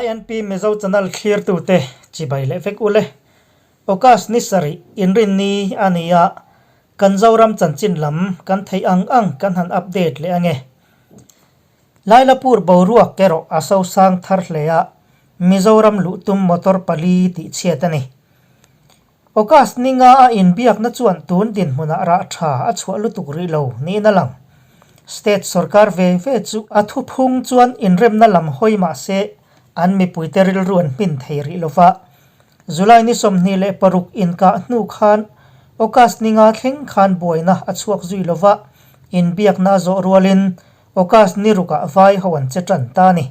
INP Mizo Channel thlirtute chibai leh vek ule. August ni sarih inrinni a ni a, kan Zoram chanchin lam kan theih ang ang kan han update leh ange. Lailapur boruak erawh a sosang thar hle a, Mizoram luh tum motor pali tih chhiat a ni. August ni nga a inbiakna chuan tun dinhmunah rah tha a chhuah lutuk rih lo niin a lang. State sorkar ve ve chu a thuphung chuan inremna lam hawi mah se an mipuite rilru an hmin thei rih lo va. July ni 26 inkah hnu khan August ni nga thleng khan buaina a chhuak zui lo va, inbiakna a zawh rualin August ni rukah vai ho an che tan ta a ni.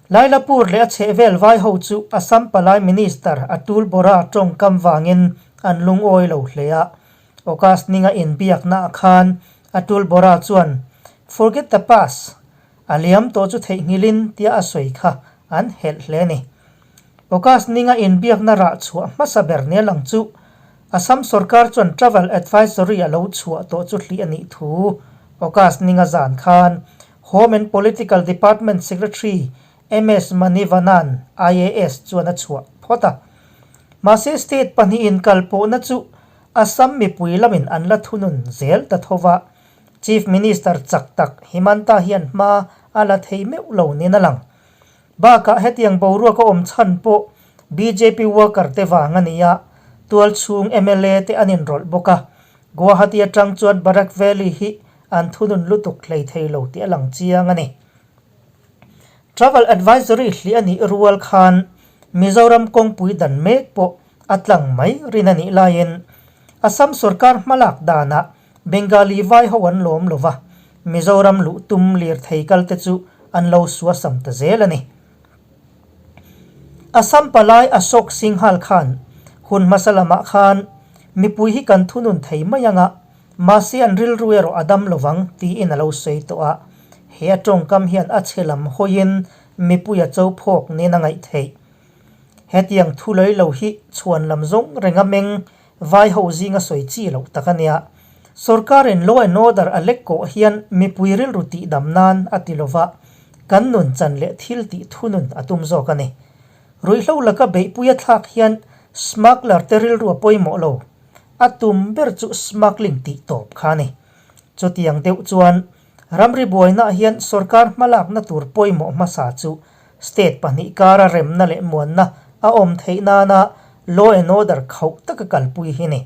Lailapur leh a chhehvel vai ho chu Assam Palai Minister Atul Bora tawngkam vangin an lungawi lo hle a. August ninga inbiaknaah khan Atul Bora chuan, Forget the past, a liam tawh chu theihnghilhin tia a sawi kha an helh hle a ni. August ninga inbiakna rah chhuah hmasa ber nia lang chu Assam sorkar chuan travel advisory a lo chhuah tawh chu hlih a nih thu August ninga zan khan Home and Political Department Secretary MS Manivanan, IAS chuan a chhuah phawt a. Mahse state pahnihin kalpawhna chu Assam mipui lamin an la thunun zel ta tho va, Chief Minister chak tak Himanta hian hma a la thei meuh lo niin a lang. Bakah hetiang boruak a awm chhan pawh bjp worker te vang a ni a, tualchhung mla te an inrawlh bawk a, Guwahati atang chuan Barak Valley hi an thunun lutuk hlei thei lo tih a lang chiang a ni. Travel Advisory hli a nih rual khan Mizoram kawngpui dan mek pawh a tlang mai rin a nih laiin Assam sorkar hmalak danah Bengali vai ho an lawm lo va, Mizoram luh tum lirthei kalte chu an lo suasam ta zel a ni. Assam palai Ashok Singhal khan hun hmasa lamah khan mipui hi kan thunun thei mai anga mahse an rilru erawh a dam lovang tiin a lo sawi tawh a, he a tawngkam hian a chhe lam hawiin mipui a cho phawk nen a ngaih theih. Hetiang thu lei lo hi chhuan lam zawng renga meng vai ho zinga sawi chi loh tak a nia. Sorkarin law and order a lek kawh hian mipui rilru tihdam nan a ti lova, kan nun chan leh thil tih thunun a tum zawk a ni. Ruihhlo laka beihpui a thlak hian smuggler te rilru a pawimawh lo. A tum ber chu smuggling tih tawp kha a ni. Chutiang deuh chuan ramri buainaah hian sorkar hmalakna tur pawimawh hmasa chu State pahnih kara remna leh muanna a awm theih nana law and order khauh taka kalpui hi ni.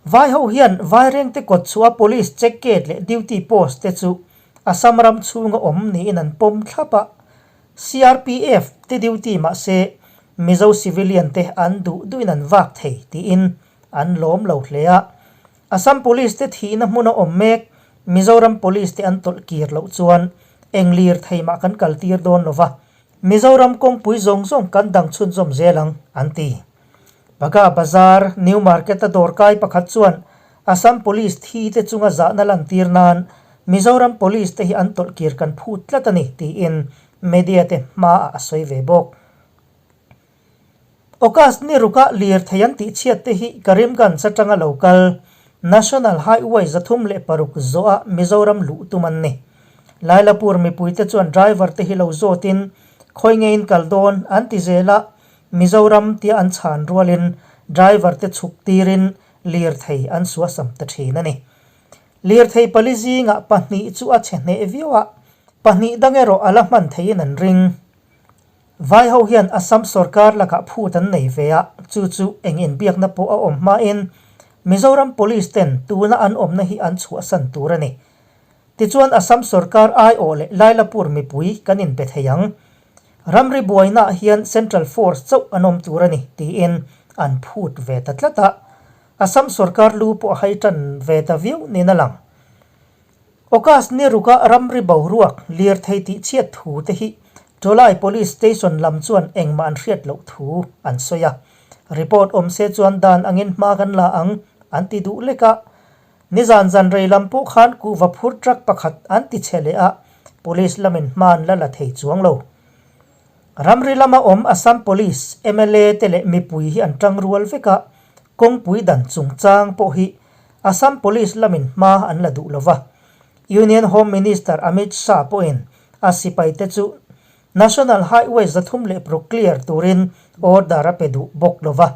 Vai ho hian Vairengte kawt chhuah police check gate leh duty post te chu Assam ram chhunga awm niin an pawm thlap a, CRPF te duty mahse Mizo civilian te an duh duhin an vak thei tiin an lawm lo hle a. Assam Police te thihna hmuna awm mek Mizoram Police te an tawlh kir loh chuan eng lirthei mah kan kal tir dawn lo va, Mizoram kawngpui zawng zawng kan dang chhunzawm zel ang, an ti. Baga Bazar, New Market-a dawrkai pakhat chuan Assam Police thi te chunga zahna lantir nan Mizoram Police te hi an tawlh kir kan phut tlat a ni, tiin media te hmaah a sawi ve bawk. August ni ruka lirthei an tihchhiat te hi Karimganj atanga lo kal National Highway 306 zawha Mizoram luh tum an ni. Lailapur mipuite chuan driver te hi lo zawtin khawi ngeiin kal dawn an ti zel a, Mizoram tia an chhan rualin driver te chhuk tirin lirthei an suasam ta thin a ni. Lirthei pali zingah pahnih chu a chhe hneh viau a, pahnih dang erawh a la hman theiin an ring. Vai ho hian Assam sorkar lakah phut an nei ve a, chu chu eng inbiakna pawh a awm hmain Mizoram Police ten tuna an awmna hi an chhuahsan tur a ni. Tichuan Assam sorkar aiawh leh Lailapur mipui kan inbe thei ang. Ramri buainaah hian Central Force chauh an awm tur a ni tiin an phut ve ta tlat a, Assam sorkar lu pawh a hai tan ve ta viau niin a lang. August ni ruka ramri boruak lirthei tih chhiat thu te hi Tolai Police Station lam chuan engmah an hriat loh thu an sawi a. Report awm se chuan dan angin hma kan la ang an ti duh lek a. Nizan zan rei lam pawh khan kuhva phur truck pakhat an ti chhe leh a, Police lamin hma an la la thei chuang lo. Ramri lama awm Assam Police, mla te leh mipui hi an tang rual vek a, kawngpui dan chungchang pawh hi Assam Police lamin hma an la duh lo va. Union Home Minister Amit Shah pawhin a sipaite chu National Highway 306 clear turin order a pe duh bawk lo va.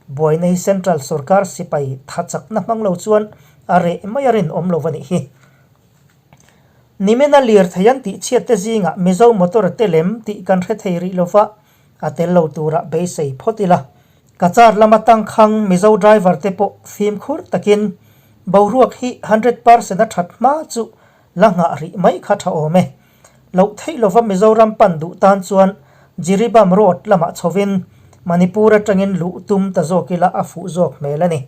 Buaina hi Central sorkar sipai tha chakna hmang lo chuan a reh mai a rinawm lo a nih hi. Nimina lirthei an tihchhiat te zingah Mizo motor te lem tih kan hre thei rih lo va, a tel lo turah beisei phawt ila. Cachar lama tangkhang Mizo driver te pawh fimkhur takin boruak hi 100% a that hma chu la nghah rih mai kha tha awm e. Loh theih lova Mizoram pan duh tan chuan Jiribam Road lamah chhovin Manipur atangin luh tum ta zawk ila a fuh zawk hmel a ni.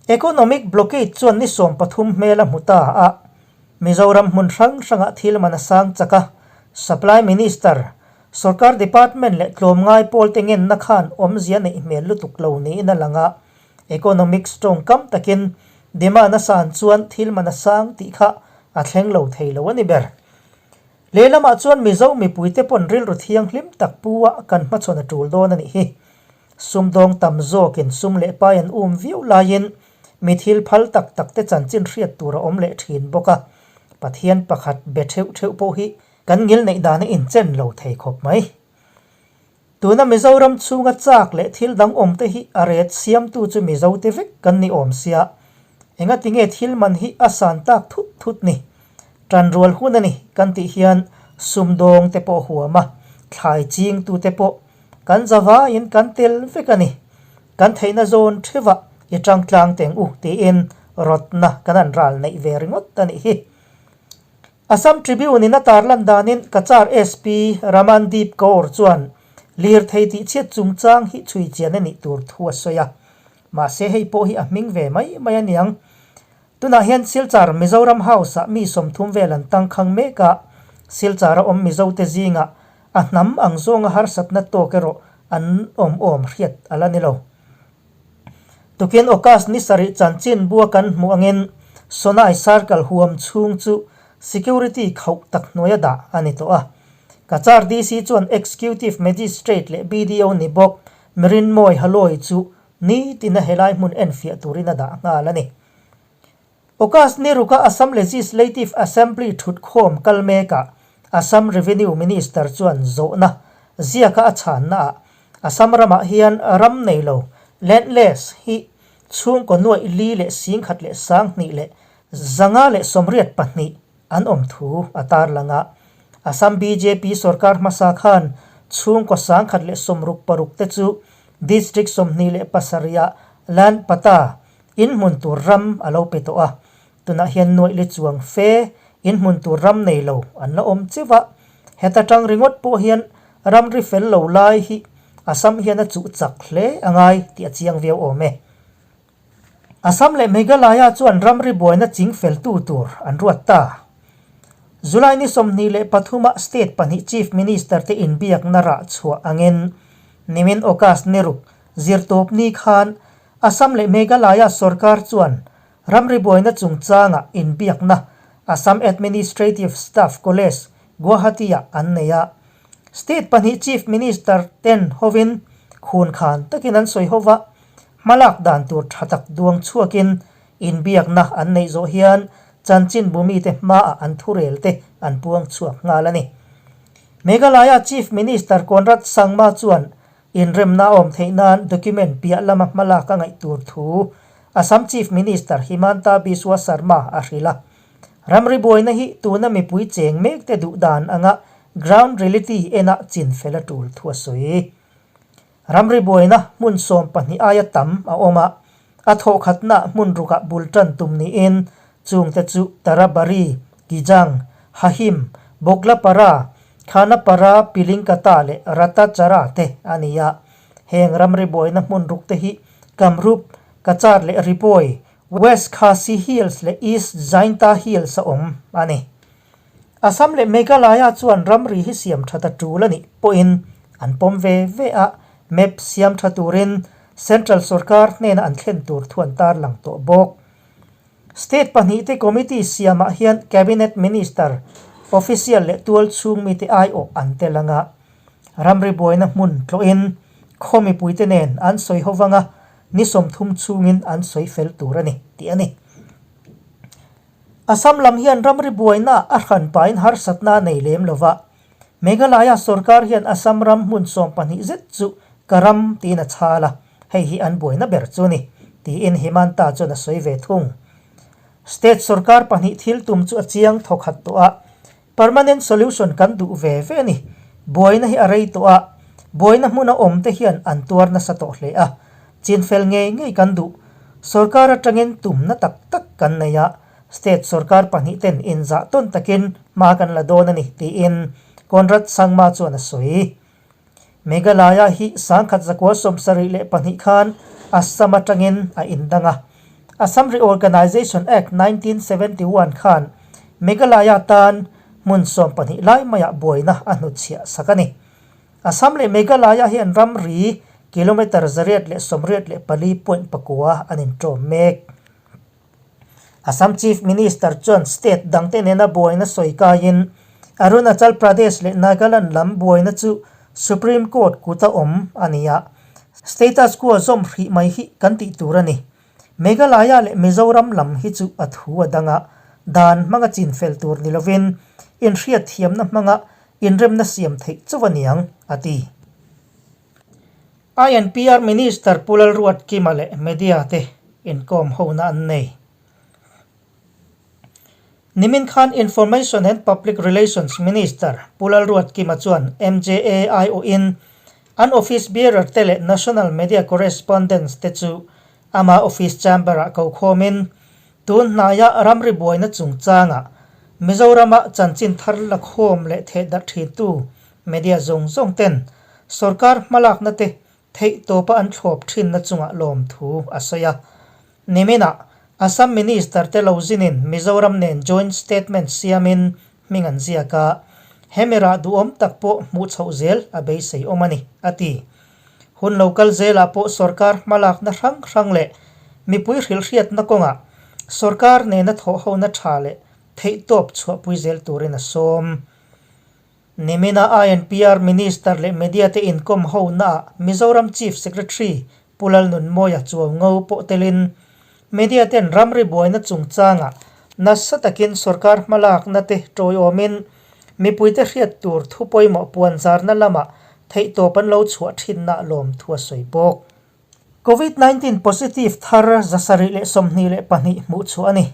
Economic blockade chuan ni 13 hmel a hmu ta a, Mizoram hmun hrang hrangah thil man a sang chak a, Supply Minister, Sorkar Department leh tlawmngai pawlte ngenna khan awmzia neih hmel lutuk lo niin a lang a, Economics tawngkam takin demand a san chuan thil man a sang tih kha a thleng lo thei lo a ni ber. Lehlamah chuan Mizo mipuite pawn rilru thianghlim tak pu a kan hmachhawn a tul dawn a nih hi. Sumdawng tam zawkin sum leh pai an um viau laiin mi thil phal tak tak te chanchin hriat tur a awm leh thin bawk a, Pathian pakhat be theuh theuh pawh hi kan ngil neih dan a inchen lo thei khawp mai. Tuna Mizoram chhunga chak leh thil dang awm te hi a ret siamtu chu Mizo te vek kan ni awm sia. Engati nge thil man hi a san tak thut thut ni? Tanrual hun a ni kan tih hian sumdawng te pawh huam a, thlai chingtu te pawh kan zavaiin kan tel vek a ni. Kan theihna zawn theuhah i tangtlang teng u tiin rawtna kan han ral neih ve ringawt a nih hi. Assam Tribune in a tarlan danin Cachar SP Ramandeep Kaur chuan lirthei tihchhiat chungchang hi chhui chian a nih tur thu a sawi a. Mahse hei pawh hi a hming ve mai mai a niang. Tunah hian Silchar Mizoram House ah mi 30 vel an tangkhang mek a, Silchar a awm Mizo te zingah a hnam ang zawnga harsatna tawk erawh an awm awm hriat a la ni lo. Tukin August ni sarih chanchin bua kan hmuh angin Sonai Circle huam chhung chu security khauh tak hnuaia dah a ni tawh a. Cachar DC chuan Executive Magistrate leh BDO ni bawk Mrinmoy Haloi chu nitina helai hmun enfiah turin a dah nghal a ni. August ni ruka Assam Legislative Assembly thutkhawm kal mekah Assam Revenue Minister chuan zawhna ziaka a chhannaah Assam ramah hian ram nei lo, landless, hi chhungkaw nuaih li leh 10,000 leh 2000 leh 582 an awm thu a tarlang a. Assam bjp sorkar hmasa khan chhungkaw 1066 te chu District 27 ah land patta In hmun tur ram a lo pe tawh a, tunah hian nuaih li chuang fe in hmun tur ram nei lo an la awm cheuh a, heta tang ringawt pawh hian ramri fel lo lai hi Assam hian a chuh chak hle a ngai tih a chiang viau awm e. Assam leh Meghalaya chuan ramri buaina ching feltu tur an ruat ta. July ni 23 ah state pahnih Chief Minister te inbiakna rah chhuah angin nimin August ni ruk zirtawp ni khan Assam leh Meghalaya sorkar chuan ramri buaina chungchanga inbiakna Assam Administrative Staff College, Guwahati-ah an nei a. State pahnih Chief Minister ten hovin khun khan takin an sawi hova, hmalak dan tur tha tak duang chhuakin inbiakna an neih zawh hian chanchinbu mite hmaah an thurel te an puang chhuak nghal a ni. Meghalaya Chief Minister Conrad Sangma chuan Inremna a awm theih nan document piah lama hmalak a ngaih tur thu Assam Chief Minister Himanta Biswa Sarma a hrilh a. Ramri buaina hi tuna mipui cheng mek te duh dan anga ground reality ena chin fel a tul thu a sawi. Ramri buaina hmun 12 aia tam a awm a, a thawhkhatnaah hmun rukah bul tan tum niin chungte chu Tarabari, Kijang, Hahim, Boglapara, Khanapara, Pilingkata leh Ratachara te a ni a. Heng ramri buaina hmun ruk te hi Kamrup, Cachar leh Ripoi, West Khasi Hills leh East Jainta Hills a awm a ni. Assam leh Meghalaya chuan ramri hi siam that a tul a nih pawhin an pawm ve ve a, map siam tha turin Central sorkar hnena an thlen tur thu an tarlang tawh bawk. State pahnihte committee siamah hian Cabinet Minister, Official leh tual chhung mite aiawh an tel ang a. Ramri buaina hmun tlawhin khaw mipuite nen an sawi ho vang a, ni 30 chhungin an sawi fel tur a ni, tih a ni. Assam lam hian ramri buaina a hran pahin harsatna a nei lem lo va. Meghalaya sorkar hian Assam ram hmun 12 zet chu ka ram tiin a chhal a, hei hi an buaina ber chu a ni, tiin Himanta chuan a sawi ve thung. State sorkar pahnih thil tum chu a chiang thawkhat tawh a, permanent solution kan duh ve ve a ni. Buaina hi a rei tawh a, buaina hmuna awm te hian an tuar nasa tawh hle a, chinfel ngei ngei kan duh. Sorkar atangin tumna tak tak kan nei a, State sorkar pahnih ten inzah tawn takin hma kan la dawn a ni, tiin Conrad Sangma chuan a sawi. Meghalaya hi 1972 khan Assam atangin a indang a. Assam Reorganisation Act 1971 khan Meghalaya tan hmun 12 lai maiah buaina a hnutchhiah sak a ni. Assam leh Meghalaya hian ramri kilometre 184.9 an inṭawm mek. Assam Chief Minister chuan state dangte nena buaina sawi kaiin Arunachal Pradesh leh Nagaland lam buaina chu Supreme Court kuta awm a ni a, status quo zawm hrih mai hi kan tih tur a ni. Meghalaya leh Mizoram lam hi chu a thu a dang a, dan hmanga chinfel tur ni lovin inhriatthiamna hmanga inremna siam theih chauh a niang, a ti. INPR Minister Pu Lalruatkima leh media te inkawm hona an nei. Nimin khan Information and Public Relations Minister Pu Lalruatkima chuan MJA aiawhin an office bearer te leh national media correspondents te chu ama office chamber-ah kokhawmin tun hnaia ramri buaina chungchanga Mizorama chanchin thar lakhawm leh thehdarh thintu Media zawng zawng ten sorkar hmalakna te theih tawpa an thlawp thinna chungah lawmthu a sawi a. Niminah Assam Minister te lo zinin Mizoram nen joint statement siamin hming an ziak a, hemi rah duhawm tak pawh hmuh chhoh zel a beisei awm a ni, a ti. Hun lo kal zelah pawh sorkar hmalakna hrang hrang leh mipui hrilhhriatna kawngah sorkar nena thawhhona tha leh theihtawp chhuahpui zel turin a sawm. Nimina INPR Minister leh Media te inkawm ho naah Mizoram Chief Secretary Pu Lalnunmawia Chuaungo pawh telin Media ten ramri buaina chungchangah nasa takin sorkar hmalakna te tawiawmin mipuite hriat tur thu pawimawh puanzarna lamah theihtawp an lo chhuah thinna lawmthu a sawi bawk. Covid 19 positive thar 722 hmuh chhuah a ni.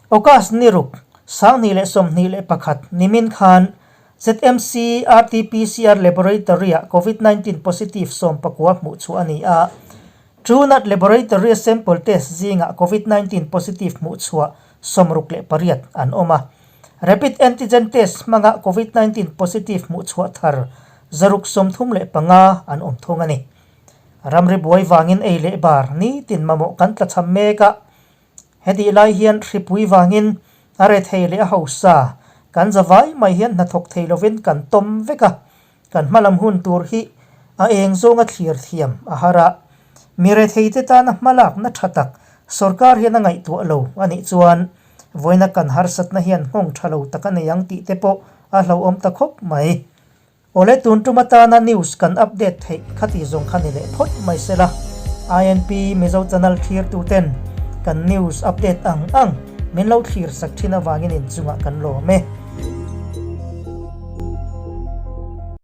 August ni ruk, 2021 nimin khan ZMC RT-PCR Laboratory-ah Covid 19 positive 19 hmuh chhuah a ni a. Truenat Laboratory-a sample test zingah Covid 19 positive hmuh chhuah 68 an awm a. Rapid antigen test hmanga Covid 19 positive hmuh chhuah thar 635 an awm thung a ni. Ramri buai vangin ei leh bar nitin mamawh kan tlachham mek a, hetih lai hian hripui vangin a rethei leh a hausa kan za vai mai hian hnathawk thei lovin kan tawm vek a, kan hmalam hun tur hi a eng zawnga thlir thiam a har a. Mi rethei te tana hmalakna tha tak sorkar hian a ngaihtuah lo a nih chuan vawiina kan harsatna hian nghawng tha lo tak a nei ang tih te pawh a hlauhawm ta khawp mai. Awle tun tum atana news kan update theih kha tih zawng kha ni leh phawt mai sela. INP Mizo channel thlir tu ten kan news update ang ang min lo thlir sak thin avangin inchungah kan lawm e.